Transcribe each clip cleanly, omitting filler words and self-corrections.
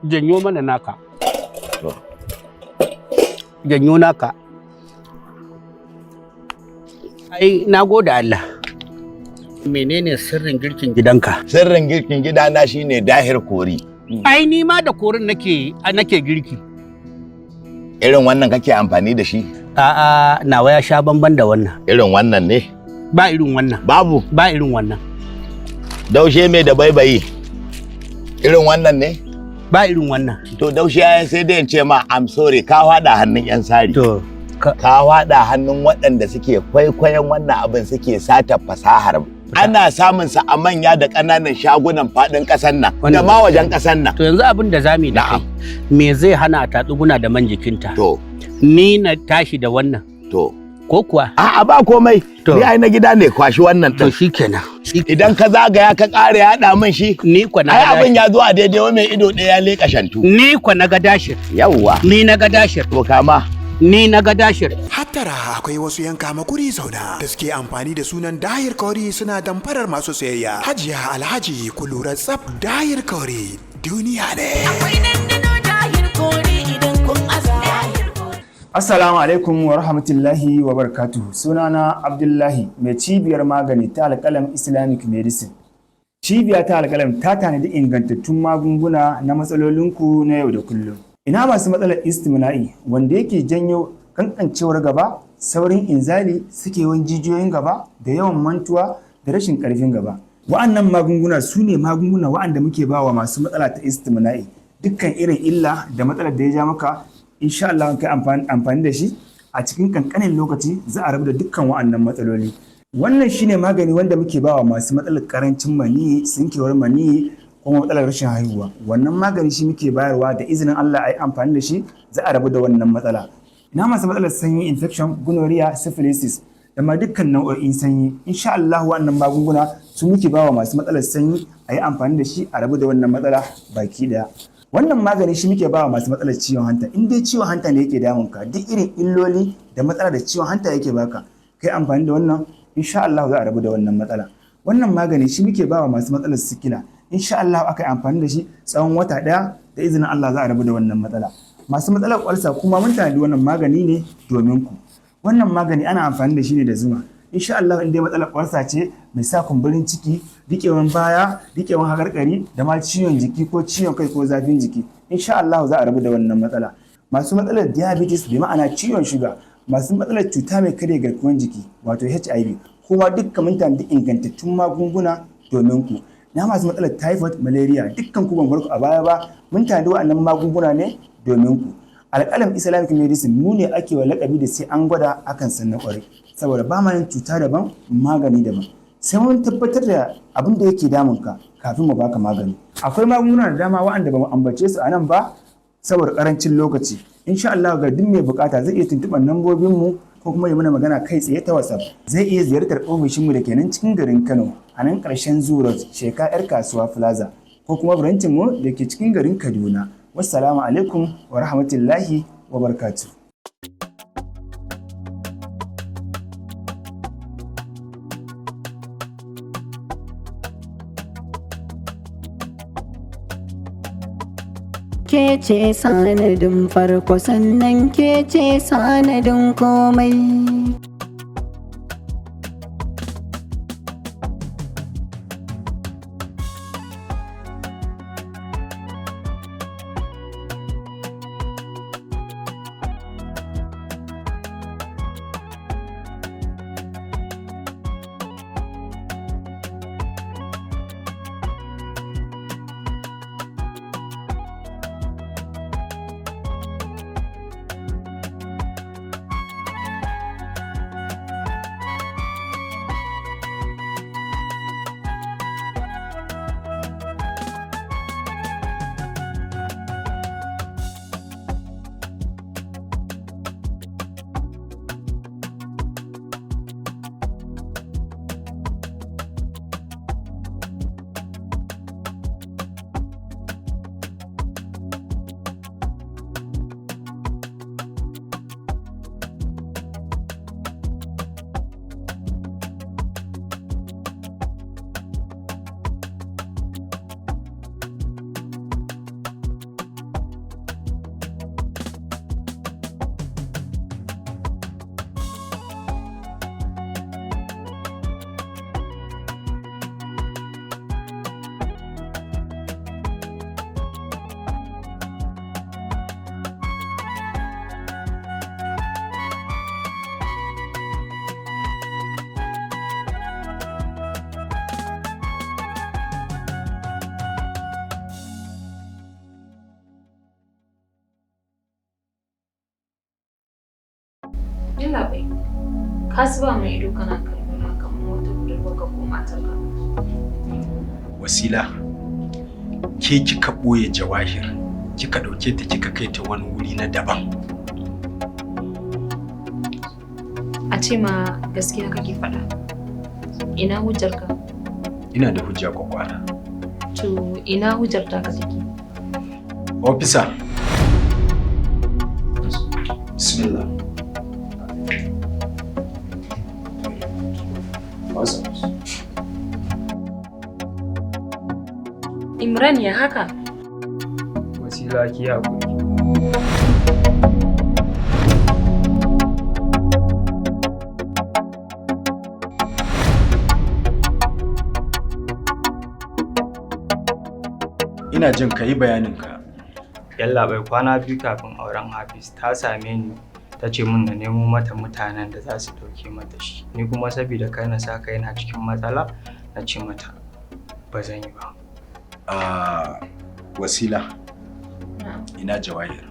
Janyo mana naka. To. Janyo naka. Ai, na gode Allah. Menene sirrin girkin gidanka? Sirrin girkin gidana shine Dahir curry. Ai, ni ma da curryn nake girki. Irin wannan kake amfani da shi? A'a, nawa ya sha bamban da wannan. Irin wannan ne? Ba irin wannan. Babu. Ba irin wannan. Daushe mai da baibayi. Irin wannan ne? Ba irin wannan. To daushe ya sai dai in ce ma I'm sorry, ka faɗa hannun yan sari. To Ka faɗa hannun waɗanda suke kwaikwayon wannan abin, suke sata fasahar. Ana samun sa a manya da ƙananan shagunan faɗin ƙasar nan da Wannan ma wajen ƙasar nan. To, yanzu abin da zamu yi da kai, Na'am. me zai hana a tatsi guna da man jikinta? To. Ni na tashi da wannan. To. Ko kuwa? A'a, ba komai. To. Ni ai na gida ne, kwashi wannan To ɗin. shikenan. Idan ka zagaya ka ƙara yaɗa min shi. Ni kwa na Ai ga abin dashir. ya zo a daidai wa mai ido ɗaya ya leƙa shantu. Ni kwa na ga dashir. Yawwa. Ni na ga dashir. To kama. Ni na ga dashir. Hattara, akwai wasu yan kama guri zauna da suke amfani da sunan Dahir Curry suna damfarar masu sayayya. Hajiya, Alhaji, ku lura tsaf, Dahir Curry duniya ne. Akwai dandano Dahir Curry idan kun aza. Assalamu alaikum wa rahmatullahi wa barakatuhu. Sunana Abdullahi, mai cibiyar magani ta Alƙalam Islamic Medicine. Cibiya ta Alƙalam ta tanadi ingantattun magunguna na matsalolinku na yau da kullum. Ina masu matsalar istimna'i wanda yake janyo kankancewar gaba, saurin inzali, sukewan jijiyoyin gaba, da yawan mantuwa da rashin ƙarfin gaba. Wa'annan magunguna su ne magunguna wa'anda muke bawa masu matsala ta istimna'i. Dukkan irin illa da matsalar da ya ja maka, insha Allah kai amfani da shi a cikin kankanin lokaci za a rabu da dukkan wa'annan matsaloli. Wannan shine magani wanda muke bawa masu matsalar karancin maniyyi, tsinkewar maniyyi, kuma matsalar rashin haihuwa. Wannan magani shi muke bayarwa, da izinin Allah a yi amfani da shi za a rabu da wannan matsala. Ina masu matsalar sanyi, infection, gonorrhea, syphilis da ma dukkan nau'o'in sanyi? Insha Allah wannan magunguna su muke bawa masu matsalar sanyi, a yi amfani da shi a rabu da wannan matsala baki daya. Wannan magani shi muke bawa masu matsalar ciwon hanta. In dai ciwon hanta ne yake damun ka, duk irin illoli da matsala da ciwon hanta yake baka, kai amfani da wannan, insha Allah za a rabu da wannan matsala. Wannan magani shi muke bawa masu matsalar sikila. Insha Allah aka yi amfani da shi tsawon wata daya, da izinin Allah za a rabu da wannan matsala. Masu matsalar ulcer kuma mun tanadi wannan magani ne domin ku. Wannan magani ana amfani da shi ne da zuma. Insha Allah in dai matsalar ulcer ce mai sa kumburin ciki, riƙewan baya, riƙewan haƙarƙari, da ma ciwon jiki ko ciwon kai ko zafin jiki, insha Allah za a rabu da wannan matsala. Masu matsalar diabetes, bi ma'ana ciwon shuga, masu matsalar cuta mai karya garkuwar jiki wato HIV, kuma dukkan mun tanadi ingantattun magunguna domin ku. Na masu matsalar typhoid, malaria, dukkan ku ban bar ku a baya ba, mun tanadi wa'annan magunguna ne domin ku. Alƙalam Islamic Medicine mu ne ake wa lakabi da sai an gwada akan san na ƙwarai, saboda ba ma yin cuta daban magani daban, sai mun tabbatar da abin da yake damun ka kafin mu baka magani. Akwai magunguna da dama waɗanda ba mu ambace su a nan ba saboda karancin lokaci. Insha Allah ga duk mai bukata zai iya tuntuɓar lambobin mu ko kuma yi mana magana kai tsaye ta WhatsApp. Zai iya ziyartar ofishin mu da ke nan cikin garin Kano a nan ƙarshen Zoo Road, Sheka Yar Kasuwa Plaza, ko kuma branch mu da ke cikin garin Kaduna. Wassalamu alaikum wa rahmatullahi wa barakatuh. Ke ce sanadin farko, sannan ke ce sanadin komai. Yallaɓai, ka zuba mai ido kana kallo na kamar wata budurwarka ko matarka. Wasila, ke kika ɓoye Jawahir, kika ɗauke ta kika kai ta wani wuri na daban. A ce ma gaskiya kake faɗa. Ina hujjarka? Ina da hujja kwakwara. To ina hujjar taka take? Officer. Bismillah. Imran, ya haka? Wasila, ki haƙuri. Ina jin ka, yi bayaninka. Yallaɓai, kwana 2 kafin auren Hafiz ta same ni ta ce min na nemo mata mutanen da za su ɗauke mata shi. Ni kuma saboda kar na sa kaina cikin matsala na ce mata ba zan yi ba. Ah, Wasila, ina Jawahir?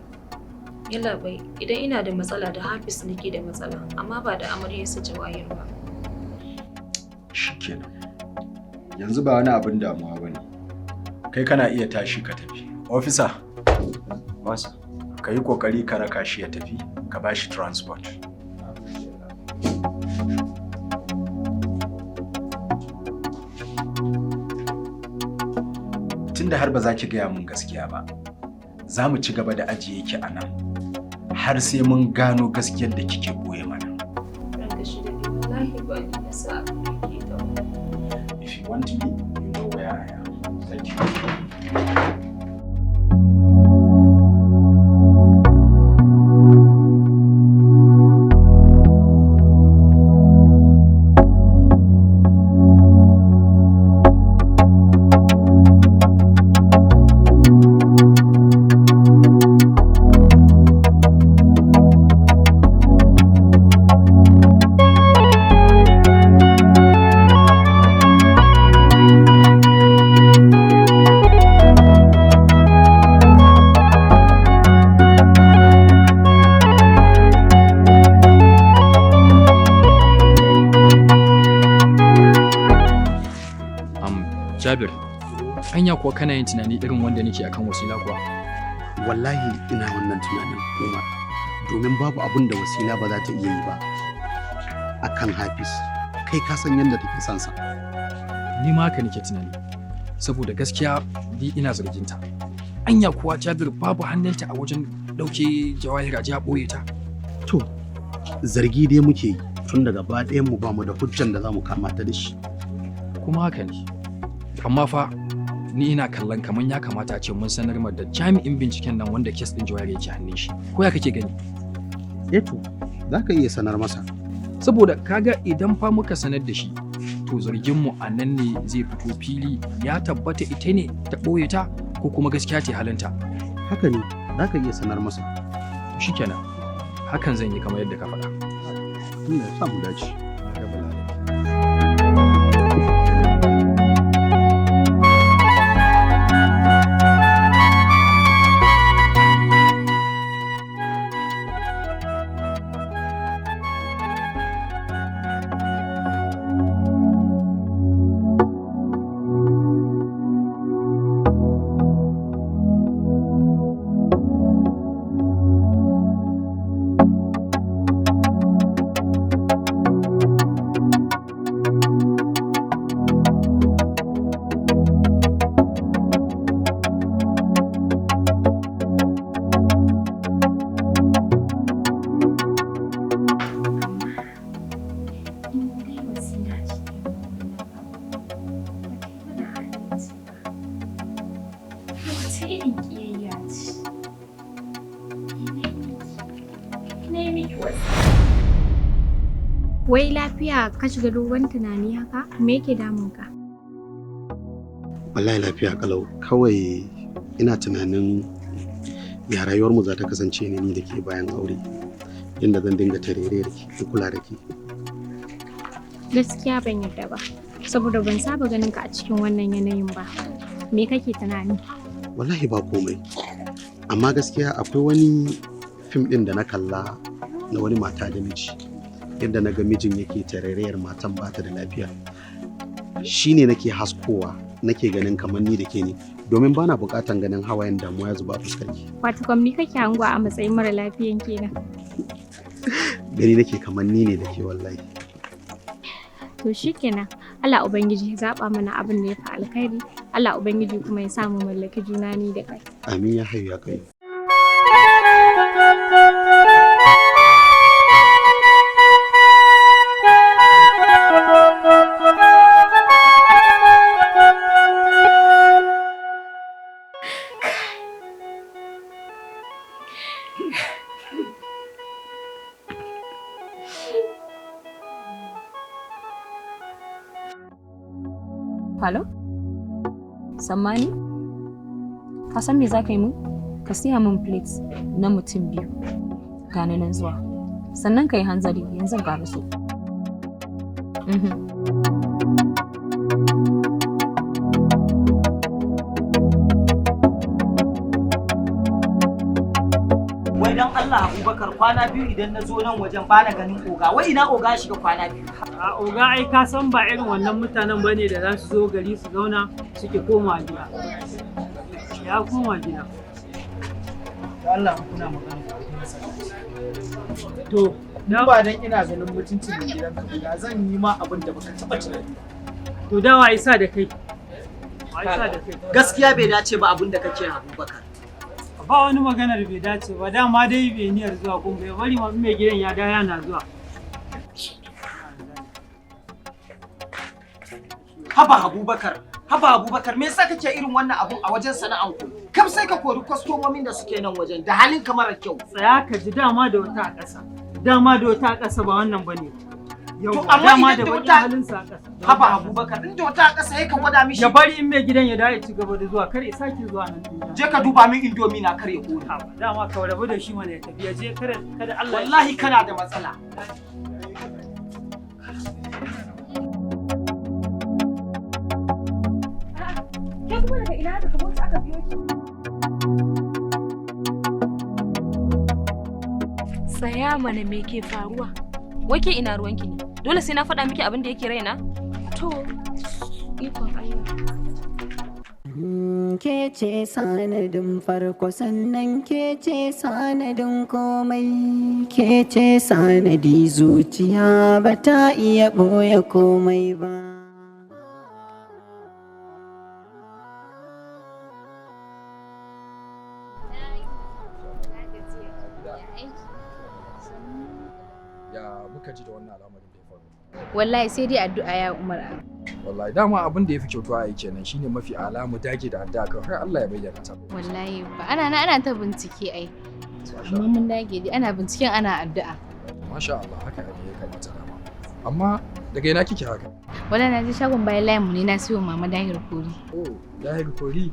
Yallaɓai, idan ina da matsala da Hafiz nake da matsala, amma ba da amaryarsa Jawahir ba. Shikenan. Yanzu ba wani abin damuwa bane. Kai kana iya tashi ka tafi. Officer, Masa. ka yi kokari ka raka shi ya tafi, ka ba shi transport. Tunda har ba za ki gaya mun gaskiya ba, za mu ci gaba da ajiye ki a nan har sai mun gano gaskiyar da kike boye mana. Ranka shi daɗe, wallahi ba ni na sa aka ɗauke ta ba. If you want me, you know where I am. Thank you. Jabir, anya kuwa kana yin tunani irin wanda nake akan Wasila kuwa? Wallahi ina wannan tunanin, Umar, domin babu abun da Wasila ba za ta iya yi ba akan Hafiz. Kai ka san yadda take son sa. Ni ma haka nake tunani. Saboda gaskiya ni ina zargin ta. Anya kuwa Jabir, babu hannunta a wajen ɗauke Jawahir a ji a ɓoye ta? To, zargi dai muke yi, tun daga gaba ɗayan mu ba mu da hujjan da za mu kama ta da shi. Kuma haka ne. Amma fa ni ina kallon kamar ya kamata a ce mun sanar ma da jami'in binciken nan wanda case ɗin Jawahir yake hannun shi. Ko ya kake gani? Eh to, za ka iya sanar masa. Saboda kaga idan fa muka sanar da shi, to zargin mu a nan ne zai fito fili, ya tabbata ita ne ta ɓoye ta ko kuma gaskiya ce halinta. Haka ne, za ka iya sanar masa. Shikenan. Hakan zan yi kamar yadda ka faɗa. Allah ya sa mu dace. In dai Wasila ce ta yi wannan abu, ba ta yi mana adalci ba. Wace irin ƙiyayya ce? Me na yi miki? Me na yi miki, Wasila? Wai lafiya ka shiga dogon tunani haka? Me yake damunka? Wallahi lafiya kalau, kawai ina tunanin ya rayuwarmu za ta kasance ne ni da ke bayan aure. Yadda zan dinga tarere da ke, in kula da ke. Gaskiya ban yarda ba, saboda ban saba ganin ka a cikin wannan yanayin ba. Me kake tunani? Wallahi ba komai. Amma gaskiya akwai wani fim ɗin da na kalla na wani mata da miji. Yadda na ga mijin yake tarairayar matan bata da lafiya, shine nake haskowa, nake ganin kamar ni da ke ne, domin bana buƙatan ganin hawayen damuwa ya zuba a fuskarki. Wato kam ni kake hango a matsayin mara lafiyan kenan. Gani nake kamar ni ne da ke, wallahi. To shikenan, Allah Ubangiji ya zaba mana abin da ya fi alkhairi, Allah Ubangiji kuma ya sa mu mallaki juna ni da kai. Amin ya hayyu ya qayyum. Halo? Sammani? Ka san me za ka yi mun? Ka siya min plate na mutum 2. Gani nan zuwa. Sannan ka yi hanzari, yanzu ga so. Wai dan Allah Abubakar, kwana biyu idan na zo nan wajen bana ganin oga. Wai ina oga shiga kwana biyu? A oga, ai ka san ba irin wannan mutanen bane da za su zo gari su zauna suke koma gida. Ya koma gida. Da Allah kuna magana. To, na ba dan ina ganin mutuncin mai gidanka ba, da zan yi ma abin da baka taba tunani. To dawa isa da kai. Wa isa da kai. Gaskiya bai dace ba abin da kake, Abubakar. Ba wani maganar bai dace ba, dama dai bai niyyar zuwa kun bai bari ma mai gidan ya da yana zuwa. Haba Abubakar, haba Abubakar, me yasa kake irin wannan abun a wajen sana'an ku? Kam sai ka kori kwastomomin da suke nan wajen da halin ka mara kyau. Tsaya ka ji, dama da wata a ƙasa. Dama da wata a ƙasa, ba wannan bane. To amma dama idan da da baƙin wata halinsa a ƙasa. Haba Abubakar, in da wata a ƙasa sai ka gwada mishi. Ya bari in mai gidan ya dawo ya ci gaba da zuwa, kar ya sake zuwa nan duniya. Je ka duba min indomi na kar ya kone. Dama ka rabu da shi mana, ya tafi ya je, kada Allah ya Wallahi kana da matsala. Ke kuma daga ina da kamar aka biyo ki? Tsaya mana, me ke faruwa? Wai ke ina ruwanki ne? Dole sai na faɗa miki abin da yake raina? To, ikon Allah. Ke ce sanadin farko, sannan ke ce sanadin komai, ke ce sanadi, zuciya ba ta iya ɓoye komai ba. Ya muka ji da wannan al'amarin da ya faru? Wallahi sai dai addu'a, ya Umar. Wallahi dama abin da ya fi kyautuwa a yi kenan, shine mafi ala mu dage da addu'a kan har Allah ya bayyana ta. Wallahi ba ana na ana ta bincike ai. Amma mun dage dai, ana binciken ana addu'a. Masha Allah, haka ne ya kamata dama. Amma daga ina kike haka? Wallahi na je shagon bayan layin mu ne, na siyo mama dahir kori. Oh, dahir kori.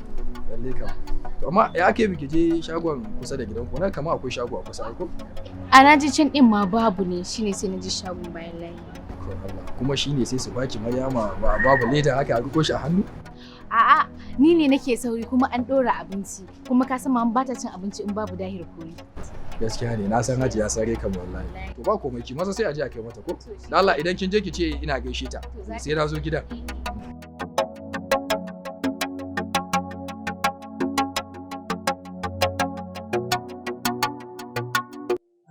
Lalle kam. To amma ya ake biki je shagon kusa da gidanku? Nan kama akwai shago a kusa ai ko? A na je can din ma babu ne, shine sai na je shagon bayan layi. Ikon Allah. Kuma shine sai su baki Maryama ba babu leda haka a riko shi a hannu? A'a, ni ne nake sauri kuma an ɗora abinci, kuma ka san mama bata cin abinci in babu dahir kori. Gaskiya ne, na san Hajiya sare kam wallahi. To ba komai, ki masa sai a je a kai mata ko? Da Allah idan kin je ki ce ina gaishe ta. Sai na zo gidan.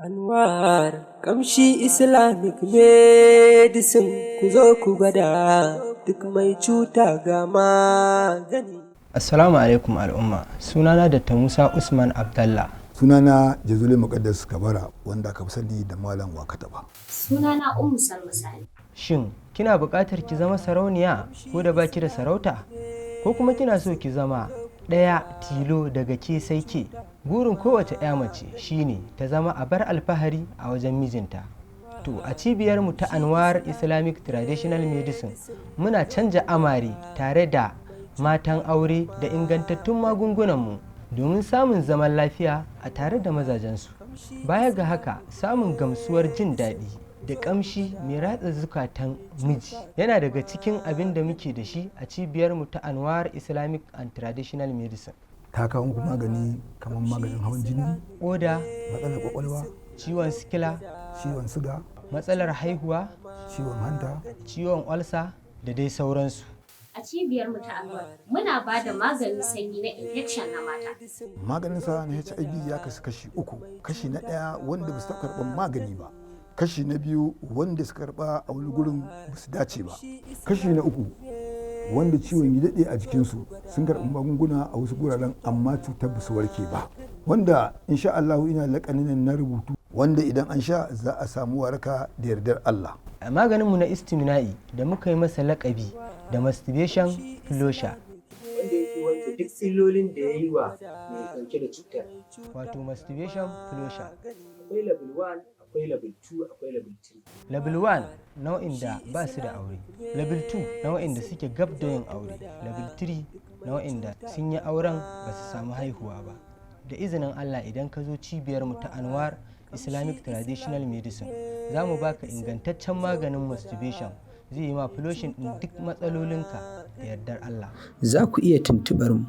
Anwar kamshi Islamic medicine, ku zo ku gwada, duk mai cuta ga magani. Assalamu alaikum al'umma, sunana Dr. Musa Usman Abdallah. Sunana Jazuli Muqaddas Kabara, wanda aka fi sani da Malam Wakataba. Sunana Ummu Salma Sani. Shin kina buƙatar ki zama sarauniya ko da baki da sarauta? Ko kuma kina so ki zama ɗaya tilo daga ke sai ke? Burin kowace 'ya mace shine ta zama abar alfahari a wajen mijinta. To a cibiyar mu ta Anwar Islamic Traditional Medicine muna canja amare tare da matan aure da ingantattun magungunanmu domin samun zaman lafiya a tare da mazajensu. Baya ga haka, samun gamsuwar jin daɗi da ƙamshi mai ratsa zukatan miji yana daga cikin abin da muke da shi a cibiyarmu ta Anwar Islamic and Traditional Medicine. Ta kawo muku magani kamar maganin hawan jini, Ƙoda, matsalar kwakwalwa, ciwon sikila, ciwon suga. Matsalar haihuwa, ciwon hanta, ciwon olsa da dai sauransu. A cibiyar mu ta Anwar muna ba da maganin sanyi na infection na mata. Maganin sa na HIV ya kasu kashi uku. Kashi na ɗaya wanda ba su taɓa karɓar magani ba. Kashi na biyu wanda suka karɓa a wani gurin ba su dace ba. Kashi na uku wanda ciwon ya daɗe a jikinsu, sun karɓi magunguna a wasu guraren amma cutar ba su warke ba. Wanda insha Allahu ina laƙanin na rubutu wanda idan an sha za a samu waraka da yardar Allah. A maganinmu na istimina'i da muka yi masa laƙabi da masturbation flosha. Wanda yake wanke duk illolin da ya yi wa mai ɗauke da cutar. Wato masturbation flosha. Akwai level 1, akwai level 2, akwai level 3. Level 1 nau'in da ba su da aure. Level 2 nau'in da suke gab da yin aure. Level 3 nau'in da sun yi auren ba su samu haihuwa ba. Da izinin Allah, idan ka zo cibiyarmu ta Anwar Islamic Traditional Medicine, za mu baka ingantaccen maganin masturbation, zai yi ma flushing ɗin duk matsalolinka da yardar Allah. Za ku iya tuntuɓar mu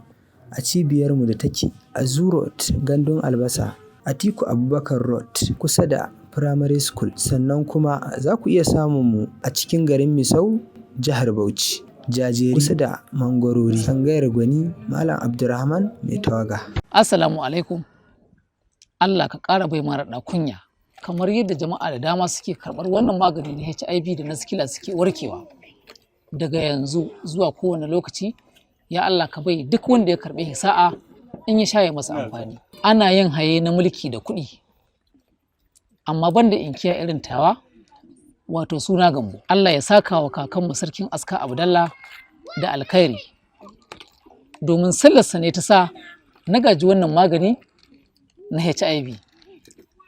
a cibiyarmu da take a Zoo Road, Gandun Albasa, Atiku Abubakar Road, kusa da Primary School. Sannan kuma za ku iya samun mu a cikin garin Misau, jihar Bauchi, Jajeri, kusa da Mangwarori, Tsangayar Gwani Malam Abdulrahman Mai Tawaga. Assalamu alaikum. Allah ka ƙara bai mara kunya. Kamar yadda jama'a da dama suke karɓar wannan magani na HIV da na sikila suke warkewa. Daga yanzu zuwa kowane lokaci, ya Allah ka bai duk wanda ya karɓe sa'a in ya sha ya masa amfani. Ana yin haye na mulki da kuɗi. Amma banda inkiya irin tawa, wato suna Gambo. Allah ya saka wa kakanmu Sarkin Aska Abdallah da alkhairi. Domin sallarsa ne ta sa na gaji wannan magani na HIV.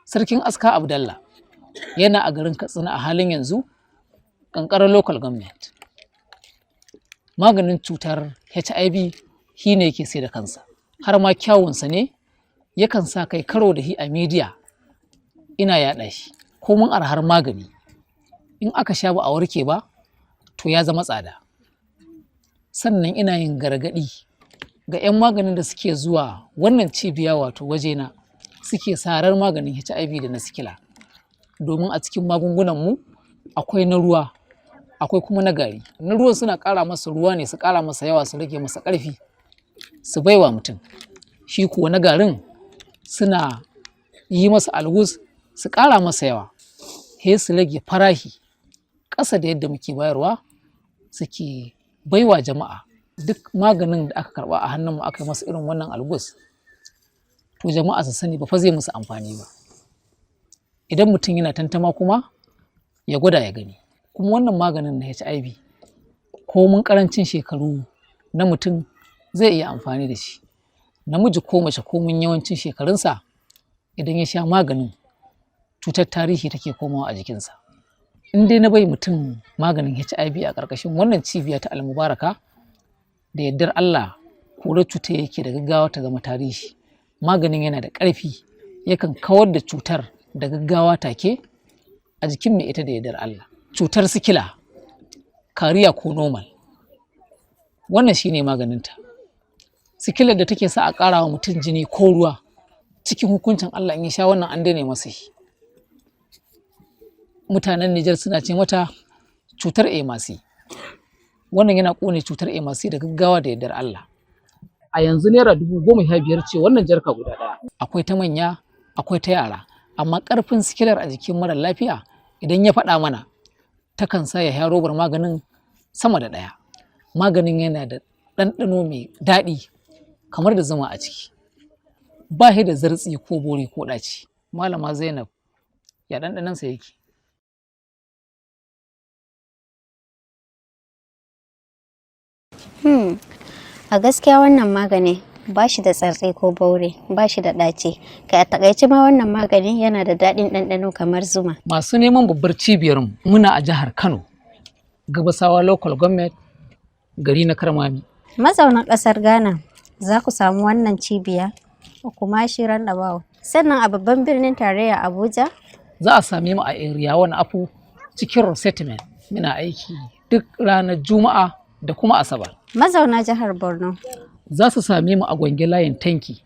Sarkin Aska Abdallah yana a garin Katsina a halin yanzu, ƙanƙarar Local Government. Maganin cutar HIV shi ne yake sai da kansa. Har ma kyawunsa ne yakan sa kai karo da shi a media ina yaɗa shi. Komin arhar magani in aka sha ba a warke ba, to ya zama tsada. Sannan ina yin gargaɗi ga 'yan maganin da suke zuwa wannan cibiya, wato wajena, suke sarar maganin HIV da na sikila, domin a cikin magungunanmu akwai na ruwa, akwai kuma na gari. Na ruwan suna ƙara masa ruwa ne, su ƙara masa yawa, su rage masa ƙarfi, su baiwa mutum. Shi kuwa na garin suna yi masa algus, su ƙara masa yawa, he su rage farahi ƙasa da yadda muke bayarwa, suke baiwa jama'a. Duk maganin da aka karba a hannunmu aka yi masa irin wannan algus, to jama'a su sani ba fa zai musu amfani ba. Idan mutum yana tantama kuma, ya gwada ya gani. Kuma wannan maganin na HIV, ko mun karancin shekaru na mutum zai iya amfani da shi. Namiji ko mace, ko mun yawancin shekarunsa, idan ya sha maganin, cutar tarihi take komawa a jikinsa. In dai na bai mutum maganin HIV a ƙarƙashin wannan cibiya ta Almubaraka, da yardar Allah kore cutar yake da gaggawa ta zama tarihi. Maganin yana da ƙarfi, yakan kawar da cutar da gaggawa take a jikin mai ita da yardar Allah. Cutar sikila, carrier ko normal, wannan shine maganinta. Sikilar da take sa a ƙara wa mutum jini ko ruwa, cikin hukuncin Allah in ya sha wannan an daina masa shi. Mutanen Nijar suna ce mata cutar emasi. Wannan yana ƙone cutar emasi da gaggawa da yardar Allah. A yanzu ₦15,000 ce wannan jarka guda ɗaya. Akwai ta manya, akwai ta yara, amma ƙarfin sikilar a jikin mara lafiya, idan ya faɗa mana, takan sa ya sha robar maganin sama da ɗaya. Maganin yana da ɗanɗano mai daɗi kamar da zuma a ciki. Ba shi da zartsi ko bori ko ɗaci. Malama Zainab, ya ɗanɗanonsa yake? A gaskiya wannan magani ba shi da tsartse ko baure, ba shi da ɗaci. Kai, a takaice ma wannan magani yana da daɗin ɗanɗano kamar zuma. Masu neman babbar cibiyarmu, muna a jihar Kano, Gabasawa Local Government, gari na Karmami. Mazaunan ƙasar Ghana za ku samu wannan cibiya a Kumasi Roundabout. Sannan a babban birnin tarayya Abuja. Za a same mu a Area 1 Apo, cikin Resettlement. Muna aiki duk ranar Juma'a da kuma Asabar. Mazauna jihar Borno za su same mu a Gwange, layin Tanki.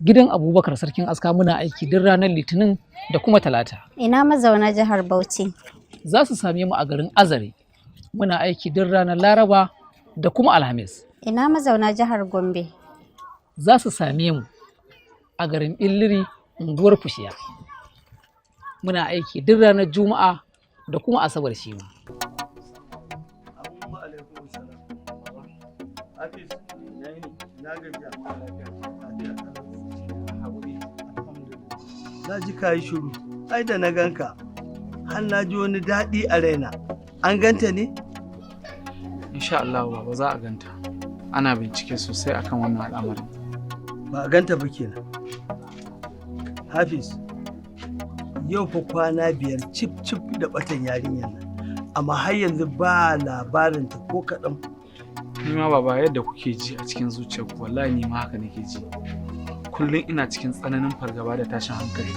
Gidan Abubakar Sarkin Aska muna aiki duk ranar Litinin da kuma Talata. Ina mazauna jihar Bauchi? Za su same mu a garin Azare. Muna aiki duk ranar Laraba da kuma Alhamis. Ina mazauna jihar Gombe? Za su same mu a garin Billiri, unguwar Fushiya. Muna aiki duk ranar Juma'a da kuma Asabar shi ma. Na ji ka yi shiru, ai da na ganka, har na ji wani daɗi a raina. An ganta ne? Insha Allah baba, za a ganta. Ana bincike sosai akan wannan al'amarin. Ba a ganta ba kenan. Hafiz, yau fa kwana 5 cif cif da batan yarinyar nan, amma har yanzu ba labarinta ko kaɗan. Ni ma baba, yadda kuke ji a cikin zuciyarku, wallahi ni ma haka nake ji. Kullum ina cikin tsananin fargaba da tashin hankali.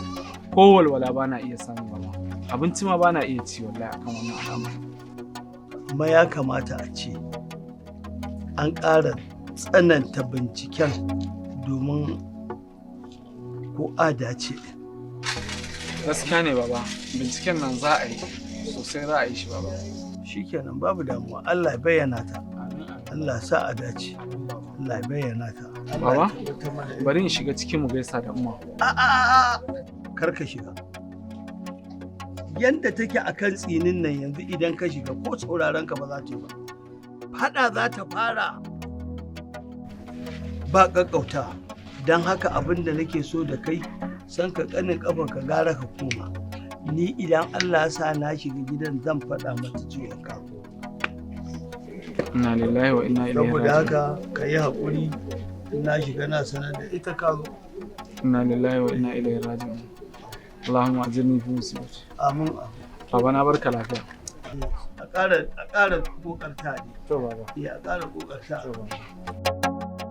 Ko walwala ba na iya samu baba. Abinci ma ba na iya ci wallahi akan wannan al'amarin. Amma ya kamata a ce an ƙara tsananta binciken domin ko a dace. Gaskiya ne baba, binciken nan za a yi sosai, za a yi shi baba. Shikenan, babu damuwa. Allah ya bayyana ta. Allah sa a dace. Allah ya bayyana ta. Baba, bari in shiga cikin mu gaisa da umma. A a a, kar ka shiga. Yanda take akan tsinin nan yanzu, idan ka shiga ko sauraron ka ba za ta yi ba. Fada za ta fara ba ƙaƙƙauta. Don haka abin da nake so da kai, san ka kanin kafa ka gara ka koma. Ni idan Allah ya sa na shiga gidan, zan faɗa mata cewa ka Inna lillahi wa inna ilaihi Saboda raji'un. haka ka yi haƙuri, in na shiga na sanar da ita ka zo. Inna lillahi wa inna ilaihi raji'un. Allahumma ajirni fi musibati. Amin. Baba, na barka lafiya. A ƙara ƙoƙarta ne. To baba. Eh, a ƙara ƙoƙarta. To baba.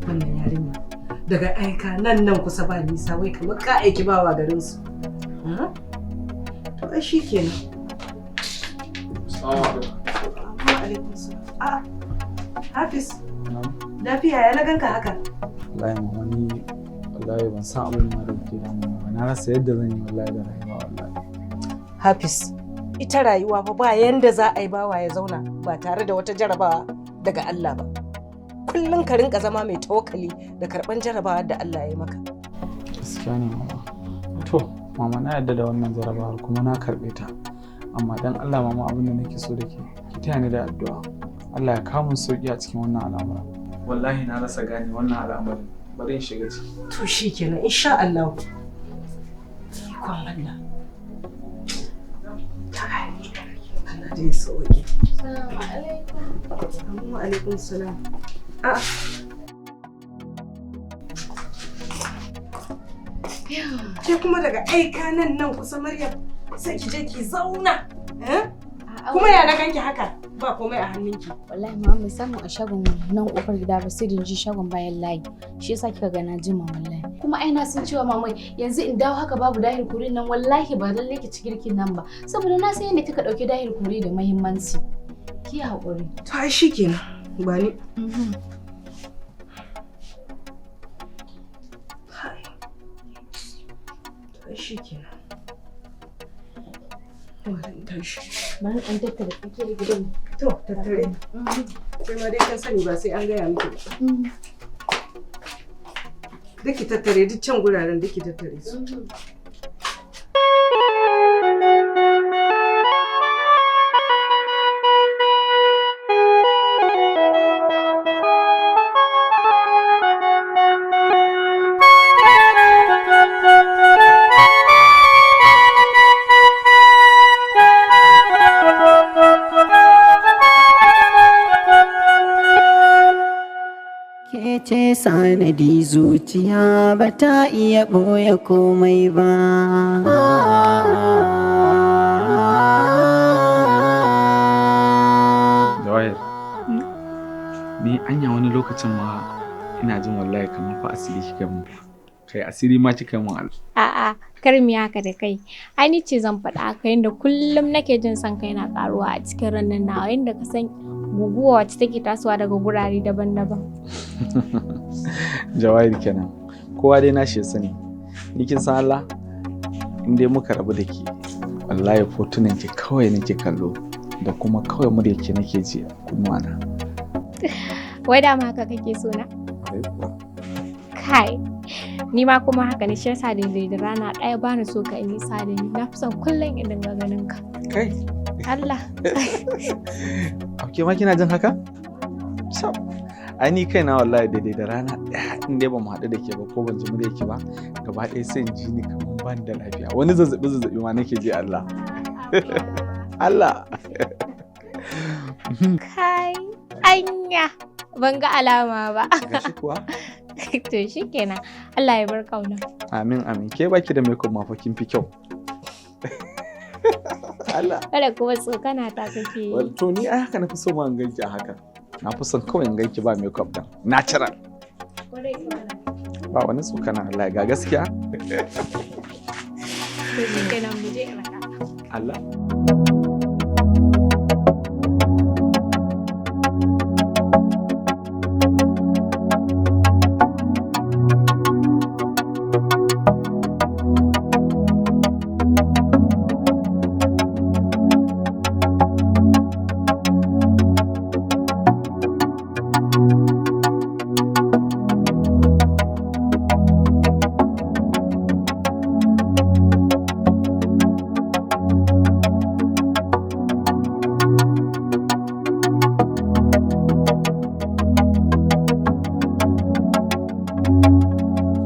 Wannan yarinya daga aika nan nan kusa ba nisa, wai kamar ka aiki bawa garin su. To ai shikenan. Assalamu alaikum. Wa alaikum salam. A Hafiz, lafiya ya na ganka haka? Wallahi mama, ni wallahi ban san abin ma da ke damuna ba. Na rasa yadda zan yi wallahi da rayuwa wallahi. Hafiz, ita rayuwa fa ba yanda za a yi bawa ya zauna ba tare da wata jarabawa daga Allah ba. Kullum ka rinka zama mai tawakkali da karban jarabawa da Allah ya yi maka. Gaskiya ne mama. To mama, na yarda da wannan jarabawar kuma na karɓe ta. Amma dan Allah mama, abin da nake so da ke, ki taya ni da addu'a. Allah ya kawo mun sauki a cikin wannan al'amuran. Wallahi na rasa gane wannan al'amarin. Bari in shiga ciki. To shikenan, insha Allah. Ikon Allah. Allah dai sauke. Assalamu alaikum. Wa alaikum salam. A'a. Ke kuma daga aika nan nan kusa, Maryam, sai ki je ki zauna. Eh? Kuma ya na ganki haka ba komai a hannunki? Wallahi ma ban samu a shagon nan kofar gida ba, sai da ji shagon bayan layi. Shi yasa kika ga na jima wallahi. Kuma ai na san cewa mama, yanzu in dawo haka babu dahir kuri nan, wallahi ba lalle ki ci girkin nan ba. Saboda na san yadda kika dauki dahir kuri da muhimmanci. Ki haƙuri. To ai shikenan. Ba ni. To ai shikenan. Bari in tashi. Bari in tattara tsakiyar gidan. To, tattare. Sai ma dai kin sani, ba sai an gaya miki ba. Duk ki tattare duk can guraren, duk ki tattare su. Ke ce sanadi, zuciya ba ta iya ɓoye komai ba. Jawahir, ni anya wani lokacin ma ina jin wallahi kamar fa asiri kika mun. Kai, asiri ma kika mun. A'a, Kar mu yi haka da kai. Ai ni ce zan faɗa haka, yanda kullum nake jin son kai na karuwa a cikin ranar nawa, yanda ka san guguwa wacce take tasowa daga gurare daban-daban. Jawahir kenan. Kowa dai nashi ya sani. Ni kin san Allah, in dai muka rabu da ke, wallahi fotunan ki kawai nake kallo da kuma kawai muryar ki nake ji a kunnuwana. Wai dama haka kake so na? Kai, ni ma kuma haka ne, shi yasa daidai da rana ɗaya ba ni so ka yi nisa da ni. Na fi son kullum in dinga ganin ka. Kai. Allah. Ke ma kina jin haka? Sab. Ai ni kaina wallahi daidai da rana ɗaya in dai ba mu haɗu da ke ba ko ban ji muryar ki ba, gaba ɗaya sai in ji ni kamar ban da lafiya. Wani zazzaɓi zazzaɓi ma nake ji Allah. Allah. Kai, anya. Ban ga alama ba. Gashi kuwa? To shikenan. Allah ya bar kauna. Amin amin. Ke baki da makeup ma fa kin fi kyau. Allah. Kada kuma tsokana ta kake yi. To ni ai haka na fi so ma in ganki a haka. Na fi son kawai in ganki ba makeup din. Natural. Ba wani tsokana Allah ga gaskiya. To shikenan, mu je in raka. Allah.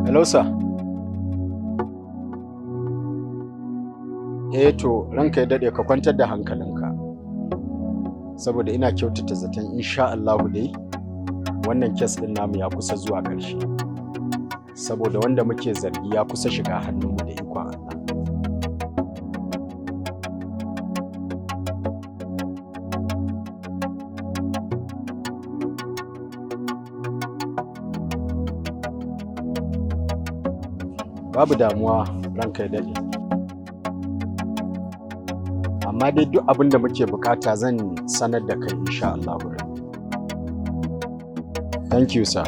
Hello sir. Eh to ranka ya dade, ka kwantar da hankalinka. Saboda ina kyautata zaton insha Allahu dai wannan case din namu ya kusa zuwa ƙarshe. Saboda wanda muke zargi ya kusa shiga hannunmu da ikon Allah. Babu damuwa ranka ya dade. Amma dai duk abin da muke bukata zan sanar da kai insha Allah. Thank you sir.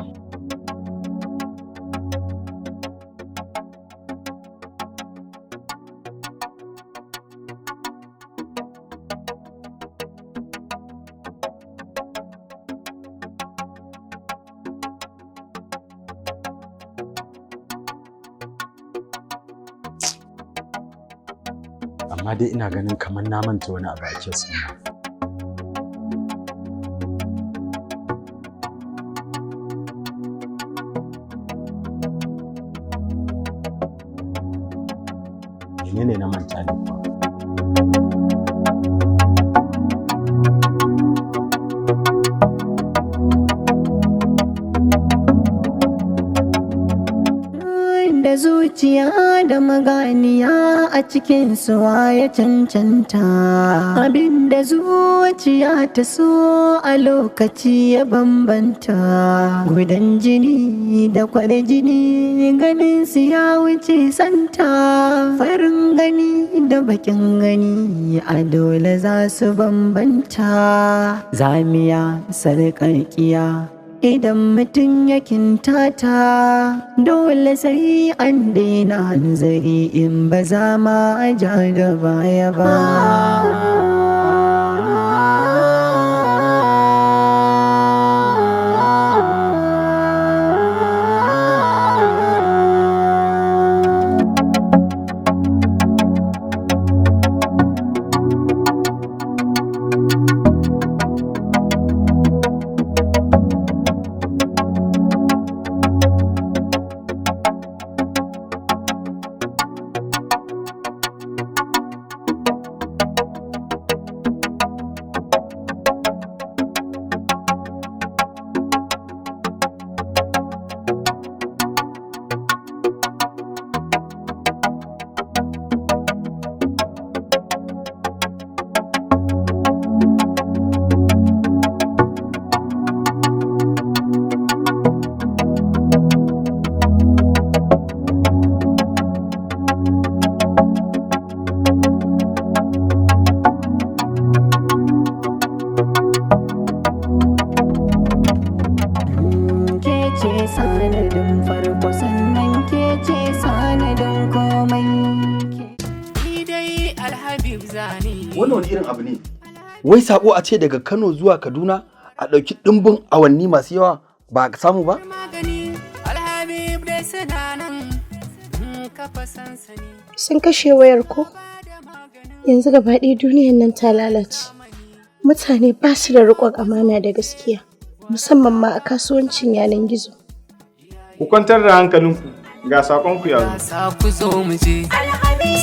Amma dai ina ganin kamar na manta wani abu a case ɗin nan. Menene na manta ne kuwa? Da zuciya da maganiya a cikin suwa ya cancanta, abinda zuciya ta so a lokaci ya bambanta, gudan jini da jini ganin su ya wuce santa, farin gani da bakin gani a dole za su bambanta, zamiya sarƙarƙiya idan mutum ya kintata, dole sai an daina hanzari in ba za ma a ja da baya ba. Wannan wani irin abu ne? Wai sako a ce daga Kano zuwa Kaduna a ɗauki ɗimbin awanni masu yawa ba a samu ba? Sun kashe wayar ko? Yanzu gaba ɗaya duniyar nan ta lalace. Mutane ba su da riƙon amana da gaskiya, musamman ma a kasuwancin yanar gizo. Ku kwantar da hankalinku ga saƙonku ya zo. Ku zo mu je,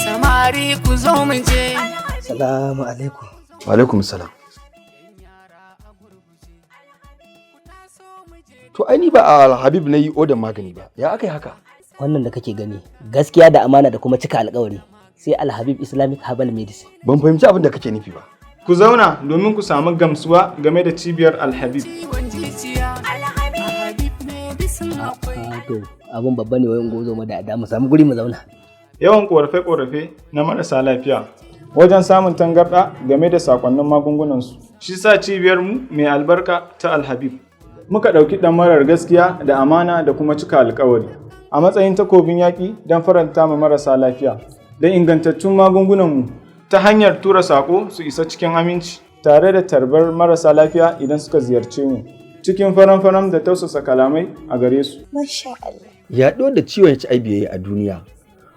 samari ku zo mu je. Salamu alaikum. Wa alaikum salam. To ai ni ba a Habib na yi odan magani ba. Ya aka yi haka? Wannan da kake gani gaskiya da amana da kuma cika alkawari sai Alhabib Islamic Herbal Medicine. Ban fahimci abin da kake nufi ba. Ku zauna domin ku samu gamsuwa game da cibiyar Alhabib. To abun babba ne wayan gozo mu da mu samu guri mu zauna. Yawan ƙorafe-ƙorafe na marasa lafiya wajen samun tangarɗa game da sakonnin magungunansu. Shi sa cibiyar mu mai albarka ta Alhabib. Muka ɗauki ɗamarar gaskiya da amana da kuma cika alkawari a matsayin takobin yaƙi don faranta ma marasa lafiya da ingantattun magungunanmu ta hanyar tura saƙo su isa cikin aminci tare da tarbar marasa lafiya idan suka ziyarce mu cikin faram-faram da tausasa kalamai a gare su. Masha Allah. Yaɗuwar da ciwon HIV ya yi a duniya,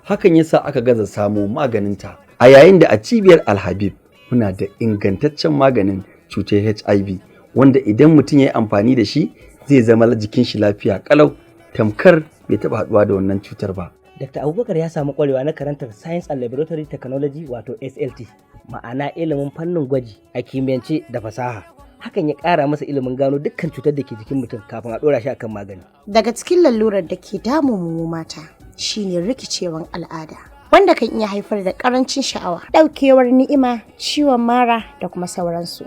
hakan yasa aka gaza samo maganinta. A yayin da a cibiyar Alhabib muna da ingantaccen maganin cutar HIV wanda idan mutum ya yi amfani da shi zai zama jikin shi lafiya kalau tamkar bai taɓa haɗuwa da wannan cutar ba. Dr. Abubakar ya samu kwarewa na karantar Science and Laboratory Technology wato SLT, ma'ana ilimin fannin gwaji a kimiyyance da fasaha. Hakan ya ƙara masa ilimin gano dukkan cutar da ke jikin mutum kafin a ɗora shi akan magani. Daga cikin lalurar da ke damun mu mata shine rikicewan al'ada, wanda kan iya haifar da karancin sha'awa, ɗaukewar ni'ima, ciwon mara da kuma sauransu.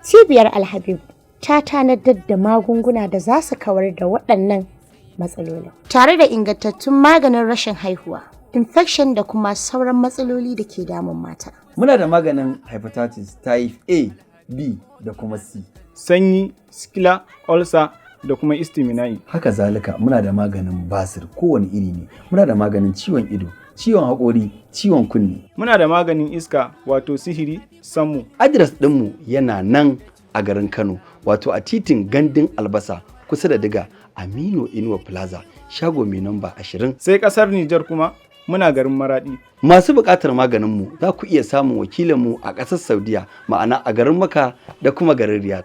Cibiyar Alhabib ta tanadar da magunguna da za su kawar da waɗannan matsalolin. Tare da ingantattun maganin rashin haihuwa, infection da kuma sauran matsaloli da ke damun mata. Muna da maganin hepatitis type A, B da kuma C. Sanyi, sikila, ulcer da kuma istimina'i. Haka zalika muna da maganin basir kowane iri ne. Muna da maganin ciwon ido, ciwon haƙori, ciwon kunne. Muna da maganin iska wato sihiri, sammu. Adres ɗinmu yana nan a garin Kano, wato a titin Gandun Albasa kusa da Diga Aminu Inuwa Plaza, shago mai namba 20. Sai ƙasar Nijar kuma muna garin Maraɗi. Masu buƙatar maganinmu za ku iya samun wakilinmu a ƙasar Saudiya, ma'ana a garin Makka da kuma garin Riyadh.